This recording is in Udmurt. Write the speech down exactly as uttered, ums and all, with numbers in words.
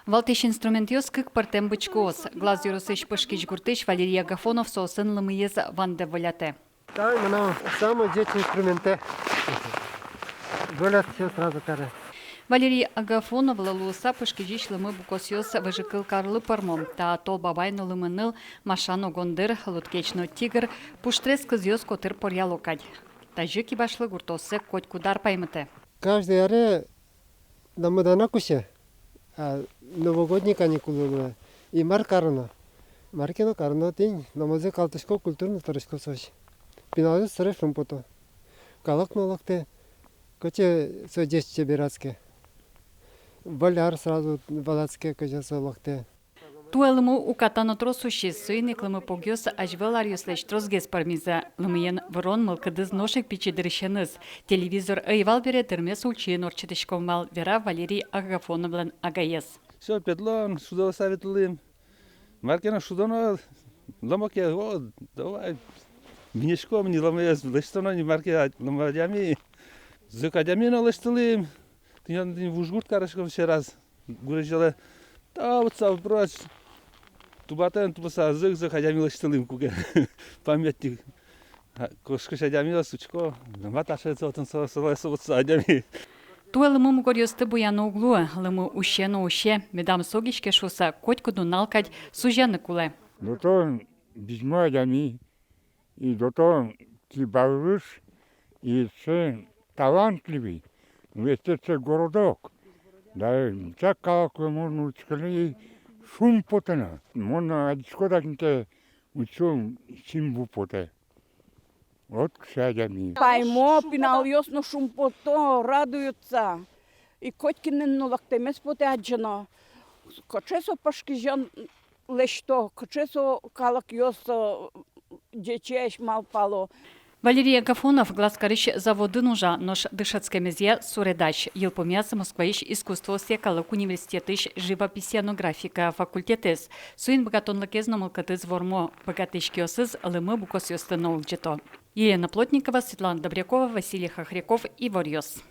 Валтӥсь инструментъёс кык пӧртэм бычкоос. Глаз ёросысь Пышкысь гуртысь Валерий Агафонов соосын лымыез вандэ, волятэ. Та мынам самой ӟеч инструментэ. Волят, всё сразу каре. Валерий Агафоновлы луыса Пышкызьысь лымы букосъёс выжыкыл карлы пӧрмо. Та Тол Бабай но Лымыныл, Маша но Гондыр, Лудкеч но Тигр, пуштрес кызъёс котыр поръяло кадь. Тазьы кибашлы гуртооссэ котькуд ар паймытэ. Каждый аре но меда на кусе, а новогодний каникулы луэ. И мар кароно? Мар ке но кароно, тӥни номырзэ калтӥсько, культурно тырӥсько соос. Пиналъёс сыре шумпото. Калык но лыктэ, кыӵе со ӟеч чебераз ке. Выль ар сразу валатске, кызьы со лыктэ. Туэ лымы уката но трос усиз, соин ик лымы погъёс азьвыл аръёслэсь тросгес пӧрмизы. Лымыен вырон мылкыдыз нош ик пичи дырысеныз. Телевизор ӧй вал бере, дырмес ульчаын ортчытӥськом вал, вера Валерий Агафоновлэн агаез. Всё, педлон, шудо лэся ветлӥм. Мар ке но шудоно, лымы ке, о, давай. Миниськом ни лымыез лэсьтоно ни, мар ке, лымы адями. Зӧк адями но лэсьтылӥм. Тӥни, тӥни вуж гурт кариськом сьӧраз. Гурезь ялэ, та вот со вброс. Тубатэн тубыса зӧк-зӧк адями лэсьтылӥм куке. Памятник. А, кошкись адямиос учко. Ма таӵе со отын со, со, со, со адями. Туэ лымы мугоръёсты буяны уг луы, лымы усе но усе, медам согиське шуыса, котькуд нунал кадь сузяны кулэ. Дотон визьмо адями, и дотон кибалыш, и сыӵе талантливый, весь сыӵе городок. Да, мчак калыклы мон учкыны шумпотыны. Мон адӟисько дак инте, учком, синву потэ. Вот кыӵе адями. Паймо, пиналъёс но шумпото, радуются. И котькинлэн но лыктэмез потэ адӟоно. Кыӵе со Пышкызьын лэсьто, кыӵе со калыкъёс, э, ӟечесь малпало. Валерий Агафонов Глазкарысь заводын ужа, нош дышетскемезъя суредась. Йылпумъяз Москваысь искусствоосъя калык университетысь живописъя но графикая факультетэз. Соин быгатонлыкез но мылкыдыз вормо, быгатӥськисьёсыз лымы букосъёсты но улӟыто. Елена Плотникова, Светлана Добрякова, Василий Хохряков, «Иворъёс».